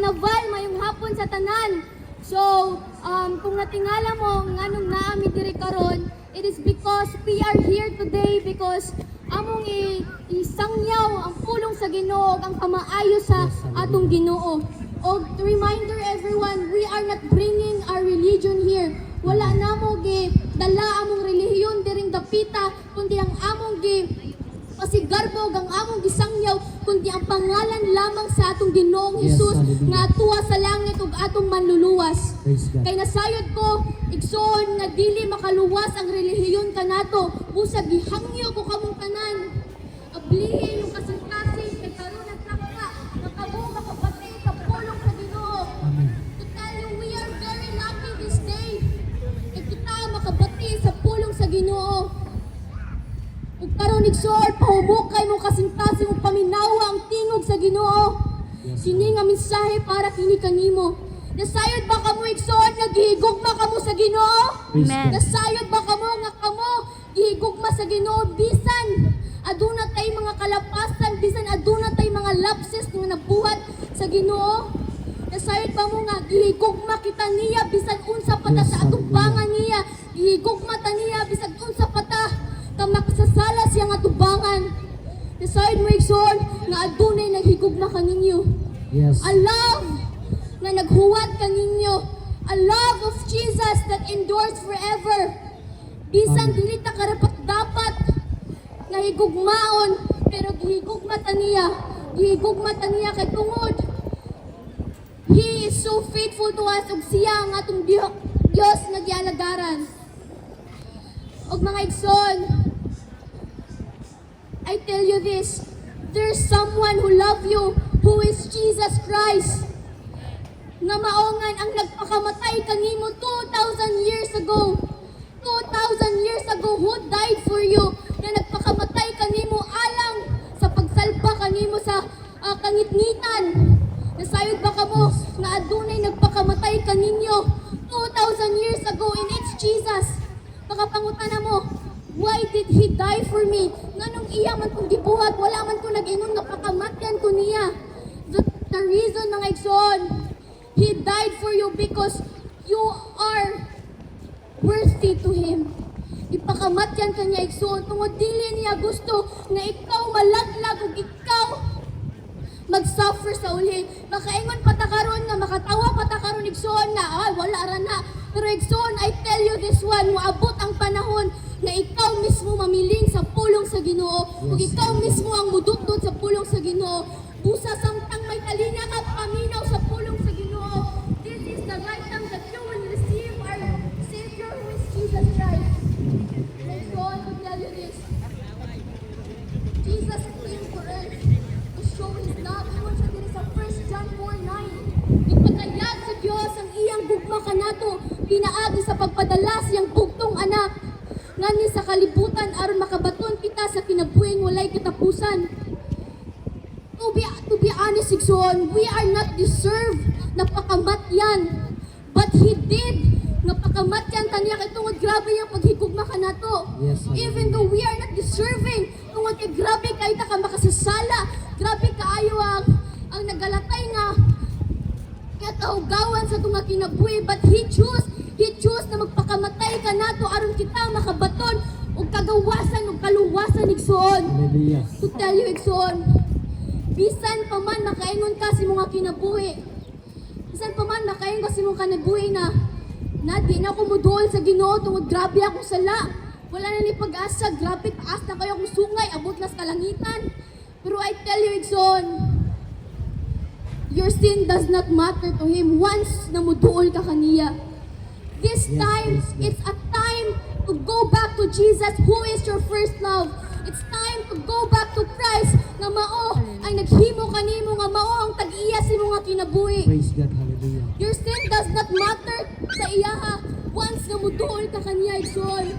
Naval, maayong hapon sa tanan. So, kung natingala mo nganong naa mi diri karon, it is because we are here today because among isangyaw ang pulong sa Ginoo, ang kamaayo sa atong Ginoo. Og to reminder everyone, we are not bringing our religion here. Wala namo gi dala among relihiyon diring dapita, kundi ang among gi pasigarbo, ang among gisangyaw kundi ang pangalan lamang sa atong Ginoong Jesus hallelujah. nga atuwa sa langit ug atong manluluwas. Praise God. Kay nasayod ko, igsoon, nga dili makaluwas ang relihiyon kanato. Busag gihangyo ko kamong tanan. Ablihi inyong kasing-kasing kay karon ang takna nga kamo makabati sa pulong sa Ginoo. Amen. To tell you, we are very lucky this day. Kay kita makabati sa pulong sa Ginoo. Ug karon, igsoon, pahumukay imong kasing-kasing ug paminawa ang tingog sa Ginoo. Kini nga mensahe para kini kanimo. Nasayod ba kamo, igsoon, nga gihigugma kamo sa Ginoo? Praise Amen. God. Nasayod ba kamo nga kamo gihigugma sa Ginoo bisan aduna tay mga kalapasan, bisan aduna tay mga lapses nga nabuhat sa Ginoo? Nasayod ba mo nga gihigugma kita niya bisan unsa pa ta sa atubangan niya? Gihigugma ta niya bisan unsa pa ta ka makasasala siya nga tubangan. Nasayod mo, igsoon, nga adunay naghigugma kaninyo? Yes. A love nga naghuwat kaninyo. A love of Jesus that endures forever. Bisan Amen. dili ta karapat dapat nga higugmaon, pero gihigugma ta niya. Gihigugma ta niya kay tungod He is so faithful to us ug siya ang atong Dios nga gialagaran. Og mga igsoon, I tell you this, there's someone who love you, who is Jesus Christ. Nga maongan ang nagpakamatay kanimo 2,000 years ago. 2,000 years ago, who died for you, na nagpakamatay kanimo alang sa pagsalba kanimo sa kangitngitan. Nasayod ba kamo nga adunay nagpakamatay kaninyo 2,000 years ago, and it's Jesus? Makapangutana mo, "Why did He die for me? Nganong iya man kong gibuhat? Wala man ko nag-ingon nga pakamatyan ko niya." The reason, mga igsoon, He died for you because you are worthy to Him. Ipakamatyan ka niya, igsoon, tungod dili niya gusto nga ikaw malaglag ug ikaw mag-suffer sa uli. Makaingon pa ta karon nga makatawa pa ta karon, igsoon, nga ay wala ra na. Pero igsoon, I tell you this one, moabot ang panahon na ikaw mismo mamiling sa pulong sa Ginoo ug ikaw mismo ang mudutdot sa pulong sa Ginoo. Busa samtang may talinga ka, paminaw sa pulong sa Ginoo. This is the right time that you will receive our Savior, who is Jesus Christ. Let's go on to tell you this. Jesus came to earth to show His love. Ingon siya diri sa 1 John 4:9. Ipatayag sa Dios ang iyang gugma kanato pinaagi sa pagpadala siyang bugtong anak nganhi sa kalibutan aron makabaton kita sa kinabuhing walay katapusan. To be honest, igsoon, we are not deserved na pakamatyan. But He did nga pakamatyan ta niya kay tungod grabe yung paghigugma kanato. Even though we are not deserving, tungod kay grabe kay ta ka makasasala, grabe kaayo ang nagalatay nga katahugawan sa tunga kinabuhi, but He choose na magpakamatay kanato aron kita makabaton og kagawasan ug kaluwasan, igsoon. Hallelujah. To tell you, igsoon, bisan pa man makaingon ka sa mga kinabuhi, bisan pa man makaingon ka sa imong kinabuhi na di na ako muduol sa Ginoo tungod grabe akong sala. Wala na ni pag-asa, grabe taas na kayo akong sungay, abot na sa kalangitan. Pero I tell you, igsoon, your sin does not matter to Him once na muduol ka kaniya. This time, it's a time to go back to Jesus, who is your first love. It's time to go back to Christ nga mao ang naghimo kanimo, nga mao ang tag-iya sa imong nga kinabuhi. Praise God. Hallelujah. Your sin does not matter sa iyaha once nga muduol ka kaniya, igsoon.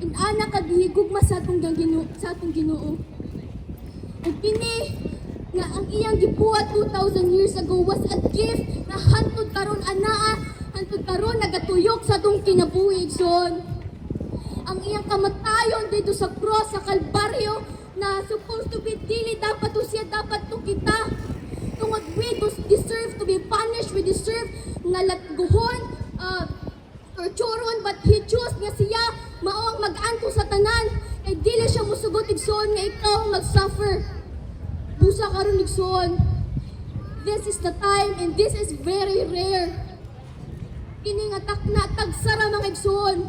Inana ka gihigugma sa atong Ginoo. Ug kini nga ang iyang gibuhat 2,000 years ago was a gift na hantod karon anaa, hantod karon nagatuyok sa atong kinabuhi, igsoon. Ang iyang kamatayon dito sa cross sa Kalbaryo na supposed to be dili dapat to siya, dapat to kita. Tungod we deserve nga latguhon, torturon, but He choose nga siya mao ang mag-anto sa tanan. Kay dili siya musugot, igsoon, nga ikaw ang mag-suffer. Busa karon, igsoon, this is the time and this is very rare. Kini nga takna, tagsara, mga igsoon,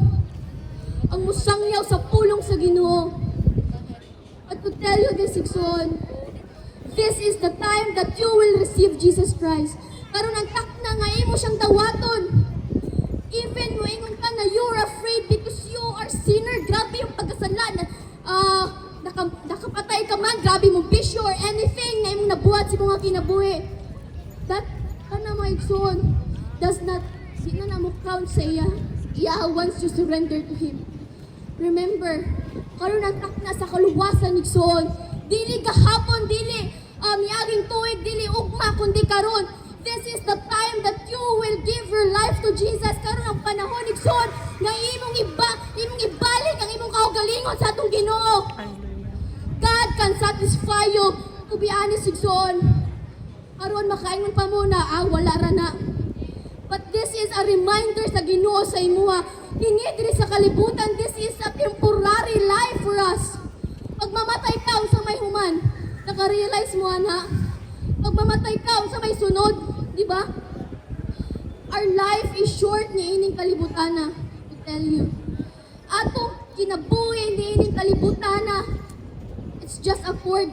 ang musangyaw sa pulong sa Ginoo. But to tell you this, igsoon, this is the time that you will receive Jesus Christ. Karon ang takna nga imo siyang dawaton. Even moingon ka na you're afraid because you are sinner, grabe yung pagkasala na nakapatay ka man, grabe mo bisyo or anything na imong nabuhat sa mga kinabuhi. That kana, mga igsoon, does not, di na na mo count sa iya. Iya once you surrender to Him. Remember, karon ang takna sa kaluwasan, igsoon. Dili gahapon, dili miaging tuig, dili ugma, kundi karon. This is the time that you will give your life to Jesus. Karon ang panahon, igsoon, nga imong ibalik ang imong kaugalingon sa atong Ginoo. God can satisfy you. To be honest, igsoon, karon makaingon pa mo na, "Ah, wala ra na." But this is a reminder sa Ginoo sa imuha. Kini diri sa kalibutan, this is a temporary life for us. Pag mamatay ka, unsa may human? Naka-realize mo ana? Pag mamatay ka, unsa may sunod? Di ba? Our life is short ni ining kalibutana. To tell you. Atong kinabuhi ni ining kalibutana, it's just a cord.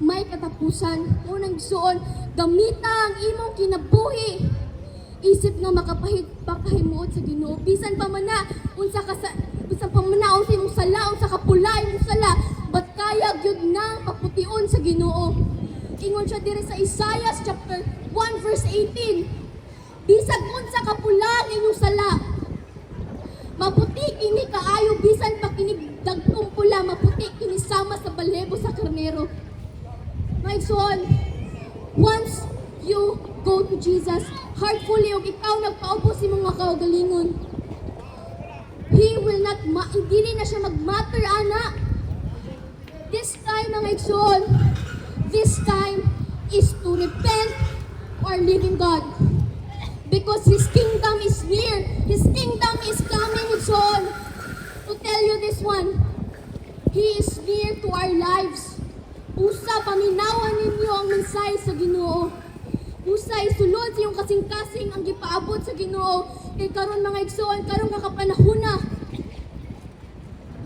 May katapusan. Unang igsoon, gamita ang imong kinabuhi isip nga makapahit pakahimuot sa Ginoo. Bisan pa man na unsa ka sa bisan pa man na unsa imong sala, unsa ka pula imong sala, but kaya gyud nang papution sa Ginoo. Ingon siya diri sa Isaiah chapter 1 verse 18. "Bisag unsa ka pula ang inyong sala, maputi kini kaayo, bisan pa kini dagkong pula, maputi kini sama sa balhibo sa karnero." My igsoon, once you go to Jesus, heartfully, ug ikaw nagpaubos imong mga kaugalingon, He will not, dili na siya magmatter, ana. This time, mga igsoon, this time is to repent or living God. Because His kingdom is near. His kingdom is coming, igsoon. To tell you this one, He is near to our lives. Usa, paminawan ninyo ang mensahe sa Ginoo. Usa, isulod sa iyong kasing-kasing ang gipaabot sa Ginoo. Kay karon, mga igsoon, karon nga kapanahon na.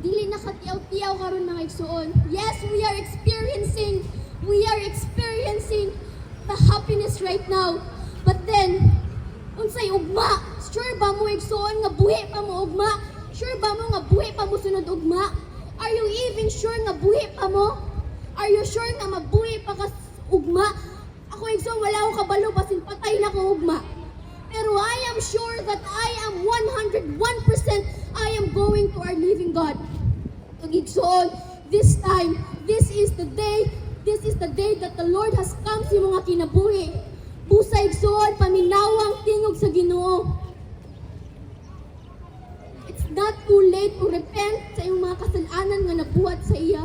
Dili na katiaw-tiaw karon, mga igsoon. Yes, we are experiencing the happiness right now. But then, unsay ugma? Sure ba mo, igsoon, nga buhi pa mo ugma? Sure ba mo nga buhi pa mo sunod ugma? Are you even sure nga buhi pa mo? Are you sure nga mabuhi pa ka ugma? Ako, igsoon, wala akong kabalo basin patay na ko ugma. Pero I am sure that I am 101% I am going to our living God. Ug igsoon, this time, this is the day, this is the day that the Lord has come sa mga kinabuhi. Busa, igsoon, paminawang tingog sa Ginoo. It's not too late to repent sa iyong mga kasalanan nga nabuhat sa iya.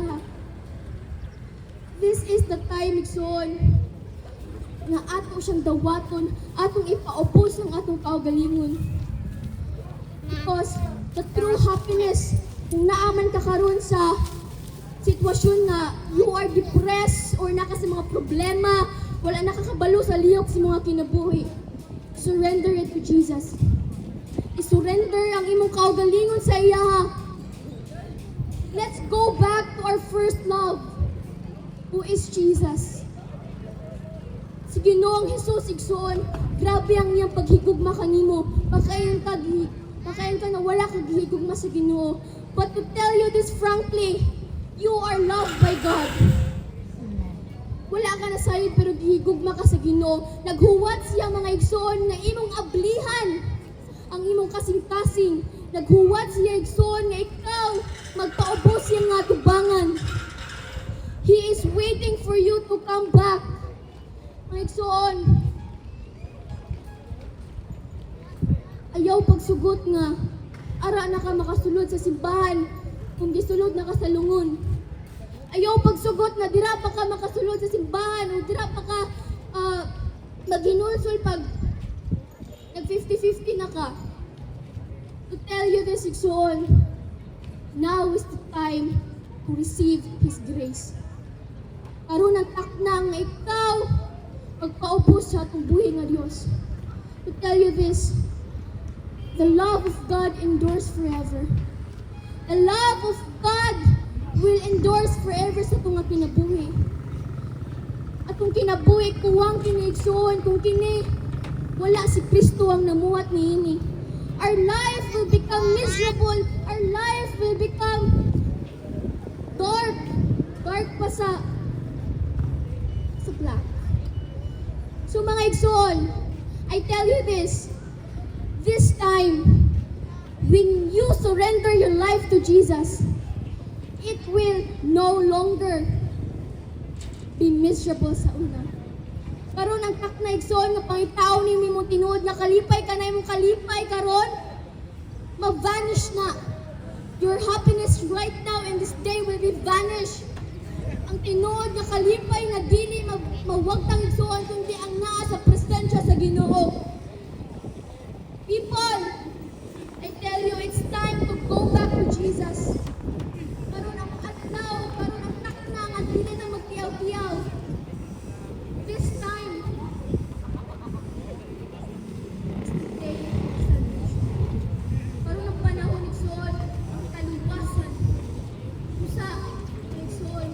This is the time, igsoon, nga ato siyang dawaton, atong ipaubos ang atong kaugalingon. Because the true happiness, kung naaman ka karon sa sitwasyon nga you are depressed or naka sa mga problema, wala nakakabalo sa lihok sa mga kinabuhi, surrender it to Jesus. I-surrender ang imong kaugalingon sa iya. Let's go back to our first love, who is Jesus. Si Ginoong Jesus, igsoon, grabe ang iyang paghigugma kanimo. Pakayon ka na wala kag gihigugma sa Ginoo. But to tell you this frankly, you are loved by God. Wala ka na sayod pero gihigugma ka sa Ginoo. Naghuwat siya, mga igsoon, nga imong ablihan ang imong kasing-kasing. Naghuwat siya, igsoon, nga ikaw magpaubos siya nga tubangan. He is waiting for you to come back. Mga igsoon, ayaw pagsugot nga ara na ka makasulod sa simbahan kung gisulod na ka sa lungon. Ayaw pagsugot nga dira pa ka makasulod sa simbahan o dira pa ka maghinulsol pag nag Nag 50-50 na ka. To tell you this, igsoon, now is the time to receive His grace. Karon ang takna nga ikaw magpaubos sa atong buhi nga Dios. To tell you this, the love of God endures forever. The love of God will endures forever sa atong nga kinabuhi. Atong kinabuhi, kuwang kini, igsoon, kung kini wala si Kristo ang namuhat niini. Our life will become miserable. Our life will become dark. Dark pa sa black. So, mga igsoon, I tell you this, this time, when you surrender your life to Jesus, it will no longer be miserable sa una. Karon ang takna, igsoon, nga pangitaon nimo imong tinuod nga kalipay ka na imong kalipay karon, ma-vanish na. Your happiness right now in this day will be vanished. Ang tinuod nga kalipay nga dili mawagtang, igsoon, kundi ang naa sa presensya sa Ginoo. People, I tell you, it's time to go back to Jesus. Karon ang adlaw, karon ang takna nga dili na magtiyaw-tiyaw. This time is the day of salvation. Karon ang panahon, igsoon, ang kaluwasan. Usa, igsoon,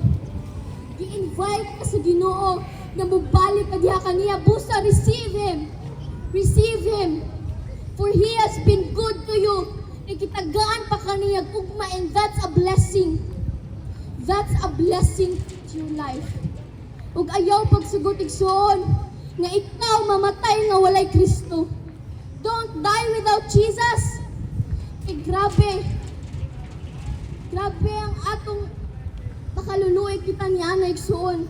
gi-invite ka sa Ginoo nga mobalik ka diha kaniya. Busa receive Him. Receive Him. For He has been good to you. Gitagaan pa ka niya gugma, and that's a blessing. That's a blessing to your life. Ug ayaw pagsugot, igsoon, nga ikaw mamatay nga walay Kristo. Don't die without Jesus. Eh, grabe. Grabe ang atong makaluluoy kita ni ana, igsoon.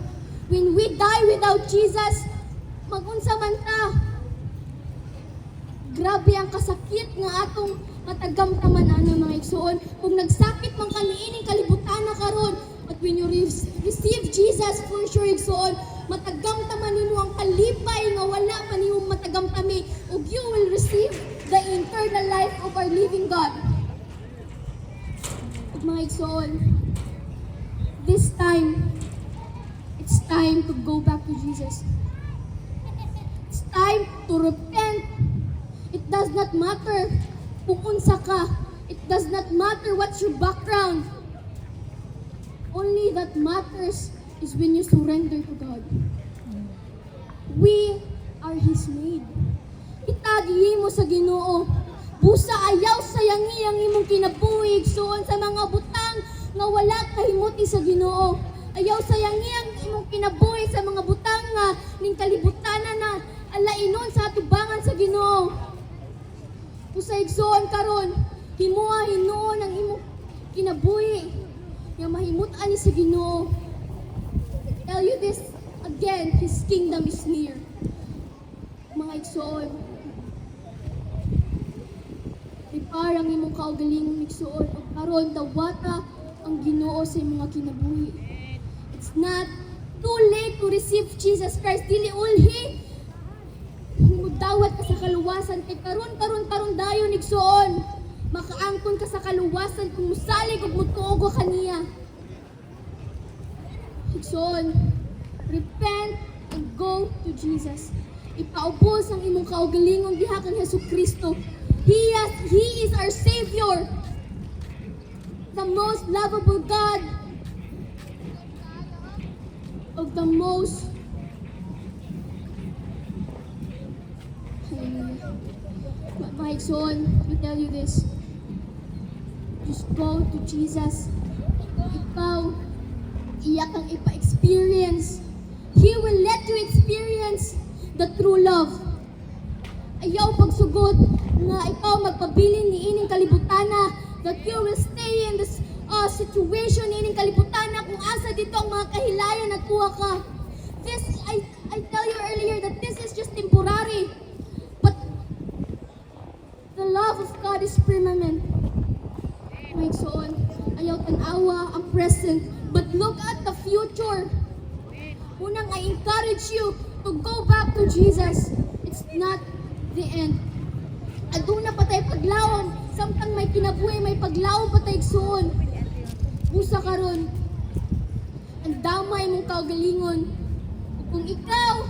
When we die without Jesus, magunsa man ta? Grabe ang kasakit nga atong matagamtaman ana, mga igsoon. Kung nagsakit man kami ining kalibutan na karon, but when you receive Jesus, for sure, igsoon, matagamtaman nimo ang kalipay nga wala pa nimo matagamtami ug you will receive the eternal life of our living God. Ug mga igsoon, this time, it's time to go back to Jesus. It's time to repent. It does not matter kung unsa ka. It does not matter what's your background. Only that matters is when you surrender to God. We are His made. Kita gihimo sa Ginoo. Busa ayaw sayangi ang imong kinabuhi, igsoon, sa mga butang nga wala kahimuti sa Ginoo. Ayaw sayangi ang imong kinabuhi sa mga butang nga ning kalibutan na alainon sa atubangan sa Ginoo. Busa, igsoon, karon, himoa hinuon ang imong kinabuhi nga mahimut-an ni sa Ginoo. Tell you this again, His kingdom is near. Mga igsoon, prepare ang imong kaugalingon, igsoon, ug karon dawata ang Ginoo sa imong mga kinabuhi. It's not too late to receive Jesus Christ. Dili ulhi mudawat ka sa kaluwasan kay karon karon karon dayon, igsoon, makaangkon ka sa kaluwasan kung musalig ug mutuo ka kaniya. Igsoon, repent and go to Jesus. Ipaubos ang imong kaugalingon diha kang Hesus Kristo. He is our Savior. The most lovable God of the most. Hallelujah. My igsoon, let me tell you this. Just go to Jesus. Ikaw, iya kang ipa-experience. He will let you experience the true love. Ayaw pagsugot nga ikaw magpabilin ni ining kalibutana, that you will stay in this situation ining kalibutana kung asa dito ang mga kahilayan at kuha ka. This, I tell you earlier that this is just temporary. But the love of God is permanent. My igsoon, ayaw tan-awa ang present, but look at the future. Unang I encourage you to go back to Jesus. It's not the end. Aduna pa tay paglaom, samtang may kinabuhi, may paglaom pa tay, igsuon. Busa karon, ang damay mong kaugalingon. Ug kung ikaw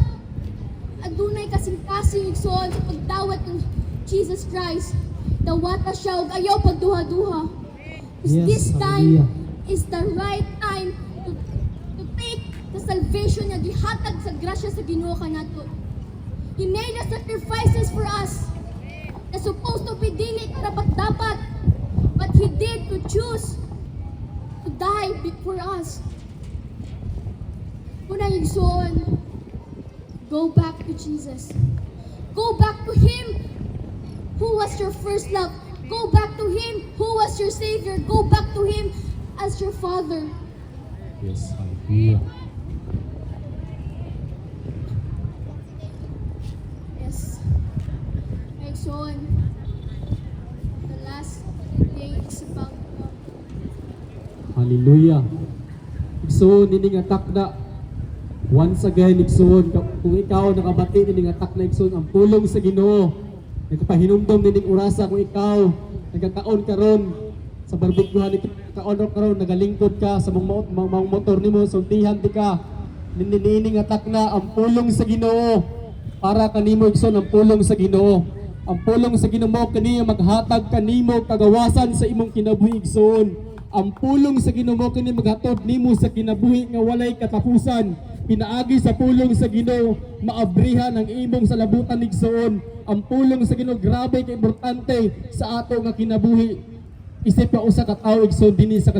adunay kasing-kasing, igsuon, sa pagdawat ng Jesus Christ, dawata siya ug ayaw pagduha-duha. 'Cause this time hallelujah. Is the right time to take the salvation nga gihatag sa grasya sa Ginoo kanato. He made the sacrifices for us na supposed to be dili karapat dapat, but He did to choose to die for us. Unang igsoon, go back to Jesus. Go back to Him who was your first love. Go back to Him who was your Savior. Go back to Him as your Father. Yes, hallelujah. Yes. Igsoon, the last day is about to come. Hallelujah. Igsoon, ini nga takda. Once again, igsoon, kung ikaw nakabati ini nga takna, igsoon, ang pulong sa Ginoo nagpahinumdom nining orasa. Kung ikaw nagkakaon karon sa barbecue, kaon ra karon, nagalingkod ka sa mong motor nimo, sultihan di ka nining nga takna, ang pulong sa Ginoo para kanimo, igsoon. Ang pulong sa Ginoo, ang pulong sa Ginoo mo kaniya maghatag kanimo kagawasan sa imong kinabuhi, igsoon. Ang pulong sa Ginoo mo kini maghatod nimo sa kinabuhi nga walay katapusan. Pinaagi sa pulong sa Ginoo, maabrihan ang imong salabutan, igsoon. Ang pulong sa Ginoo, grabe ka importante sa ato nga kinabuhi. Isip pa usa ka tawo, igsoon, dinhi sa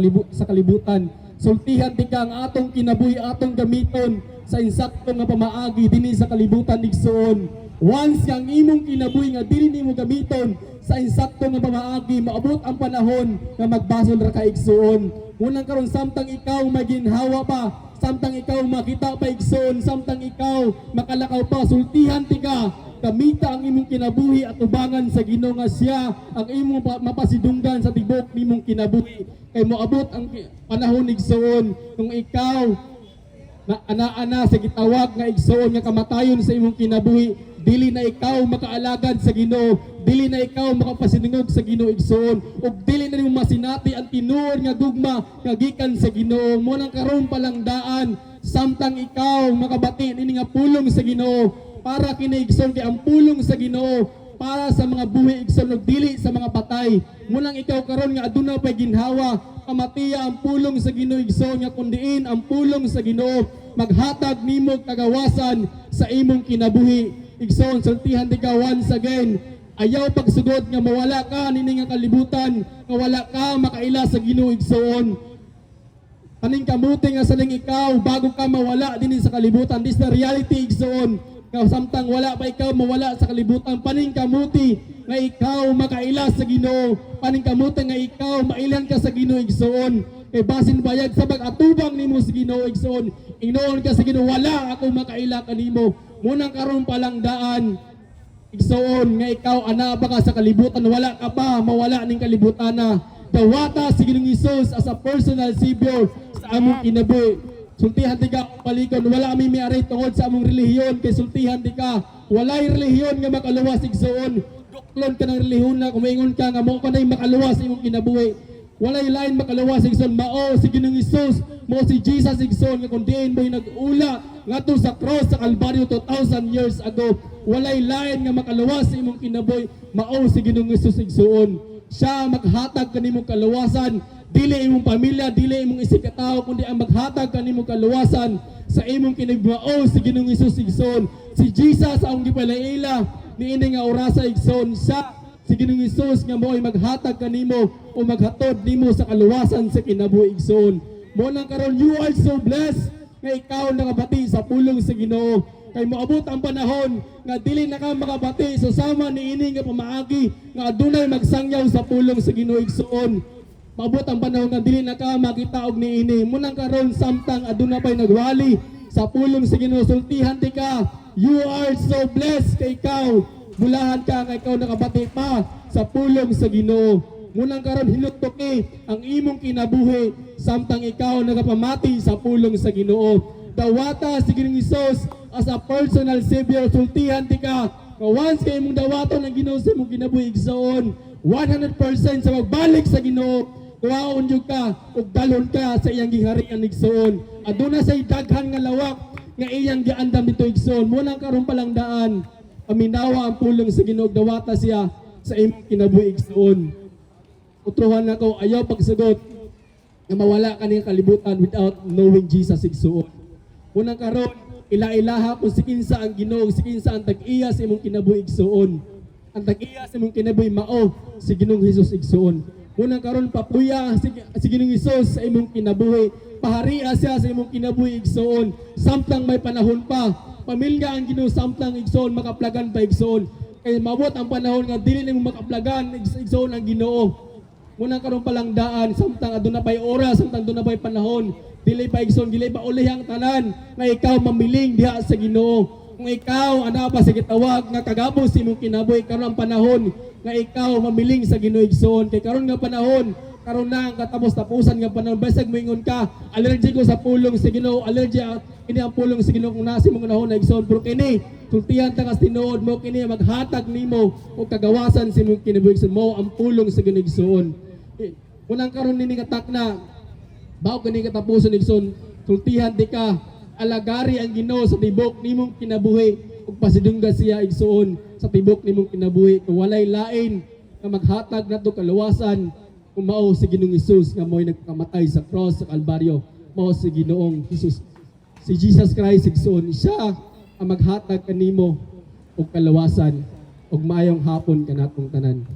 kalibutan. Sultihan ti ka, ang atong kinabuhi atong gamiton sa insakto nga pamaagi dinhi sa kalibutan, igsoon. Once nga ang imong kinabuhi nga dili nimo gamiton sa insakto nga pamaagi, maabot ang panahon nga magbasol ra ka, igsoon. Munang karon, samtang ikaw maginhawa pa, samtang ikaw makita pa, igsoon, samtang ikaw makalakaw pa, sultihan ti ka, gamita ang imong kinabuhi at ubangan sa Ginoo nga siya ang imong mapasidunggan sa tibok nimong kinabuhi, kay moabot ang panahon, igsoon, kung ikaw na ana-ana sa gitawag nga, igsoon, nga kamatayon sa imong kinabuhi, dili na ikaw makaalagad sa Ginoo, dili na ikaw makapasinungog sa Ginoo, igsoon, ug dili na nimo masinati ang tinuod nga gugma nga gikan sa Ginoo. Mo nang karon pa lang daan, samtang ikaw makabati nini nga pulong sa Ginoo, para kini, igsoon, kay ang pulong sa Ginoo para sa mga buhi, igsoon, ug dili sa mga patay. Munang ikaw karon nga aduna pay ginhawa, pamatiya ang pulong sa Ginoo, igsoon, nga kundiin ang pulong sa Ginoo maghatag nimo kagawasan sa imong kinabuhi. Igsoon, sultihan di ka once again, ayaw pagsugod nga mawala ka nini nga kalibutan nga wala ka makaila sa Ginoo, igsoon. Kaning kamuti nga saling ikaw bago ka mawala dinhi sa kalibutan. This the reality, igsoon. Nga samtang wala pa ikaw mawala sa kalibutan, paning kamuti nga ikaw makaila sa Ginoo. Paning kamuti nga ikaw mailan ka sa Ginoo, igsoon. Kay basin bayag sa atubang nimo sa Ginoo, igsoon. Ingnoon ka sa Ginoo, "Wala ako makaila kanimo." Munang karon pa lang daan, igsoon, nga ikaw ana pa ka sa kalibutan, wala ka pa mawala ning kalibutan na. Dawata si Ginoong Hesus as a personal savior sa among kinabuhi. Sultihan di ka, palikon, wala mi miari tungod sa among relihiyon, kay sultihan di ka, walay relihiyon nga makaluwas, igsoon. Duklon ka ng relihiyon na kumingon ka nga mo ka makaluwas sa imong kinabuhi. Walay lain makaluwas, igsoon, mao si Ginoong Hesus, mo si Jesus, igsoon, nga kun diin mo'y nag-ula ngadto sa cross sa Kalbaryo 2000 years ago. Walay lain nga makaluwas sa imong kinabuhi, mao si Ginoong Hesus, igsoon. Siya maghatag kanimong kaluwasan, dili imong pamilya, dili imong isig katawo, kundi ang maghatag kanimong kaluwasan sa imong kinabuhi mao si Ginoong Hesus, igsoon. Si Jesus ang gipalaila niini nga orasa, igsoon. Siya si Ginoong Hesus nga mo'y maghatag kanimo o maghatod nimo sa kaluwasan sa kinabuhi, igsoon. Mo nang karon, you are so blessed nga ikaw nakabati sa pulong sa Ginoo, kay moabot ang panahon nga dili na ka makabati so sama niini nga pamaagi nga adunay magsangyaw sa pulong sa Ginoo, igsoon. Maabot ang panahon nga dili na ka makita og niini. Munang karon, samtang aduna pay nagwali sa pulong sa Ginoo, sultihan ti ka, you are so blessed kay ikaw bulahan ka nga ikaw nakabati pa sa pulong sa Ginoo. Munang karon, hinutoki ang imong kinabuhi samtang ikaw nagapamati sa pulong sa Ginoo. Dawata si Ginoong Hesus as a personal savior. Sultihan ti ka. Nga once kay imong dawaton ang Ginoo sa imong kinabuhi, igsoon, 100% sa magbalik sa Ginoo, kuhaon jud ka ug dalhon ka sa iyang gingharian, igsoon. Aduna say daghan nga lawak nga iyang giandam dito, igsoon. Mao nang karon pa lang daan, paminawa ang pulong sa Ginoo, dawata siya sa imong kinabuhi, igsoon. Utrohan nako, ayaw pagsugot nga mawala ka ning kalibutan without knowing Jesus, igsuon. Unang karon, ila-ilaha kung si kinsa ang Ginoo, si kinsa ang tag-iya sa imong kinabuhi, igsuon. Ang tag-iya sa imong kinabuhi mao si Ginoong Hesus, igsuon. Unang karon, papuya si Ginoong Hesus sa imong kinabuhi. Paharia siya sa imong kinabuhi, igsuon. Samtang may panahon pa, pamilya ang Ginoo samtang, igsuon, makaplagan pa, igsuon. Kay mabot ang panahon nga dili nimo makaplagan, igsuon, ang Ginoo. Muna karon pa lang daan, samtang aduna pay oras, samtang aduna pay panahon, dili pa, igsoon, dili pa uli ang tanan nga ikaw mamiling diha sa Ginoo. Kung ikaw ana pa sa gitawag nga kagabos sa imong kinabuhi, karon ang panahon nga ikaw mamiling sa Ginoo, igsoon. Kay karon nga panahon, karon na ang katapos-tapusan nga panahon. Bisag moingon ka, "Allergy ko sa pulong sa Ginoo, allergy ini ang pulong sa Ginoo," kung nasa imong panahon na, igsoon, pero kini sultihan ta kas tinuod mo kini maghatag nimo og kagawasan sa imong kinabuhi, igsoon, mo ang pulong sa Ginoo, igsoon. Eh, unang karon nini nga takna, bago kini katapuson, igsoon, sultihan di ka, alagari ang Ginoo sa tibok nimong kinabuhi ug pasidungga siya, igsoon, sa tibok nimong kinabuhi. Kung walay lain nga maghatag nato kaluwasan kung mao si Ginoong Hesus nga mo'y nagkamatay sa cross sa Kalbaryo, mao si Ginoong Hesus, si Jesus Christ, igsoon. Siya ang maghatag kanimo og kaluwasan. Ug maayong hapon kanatong tanan.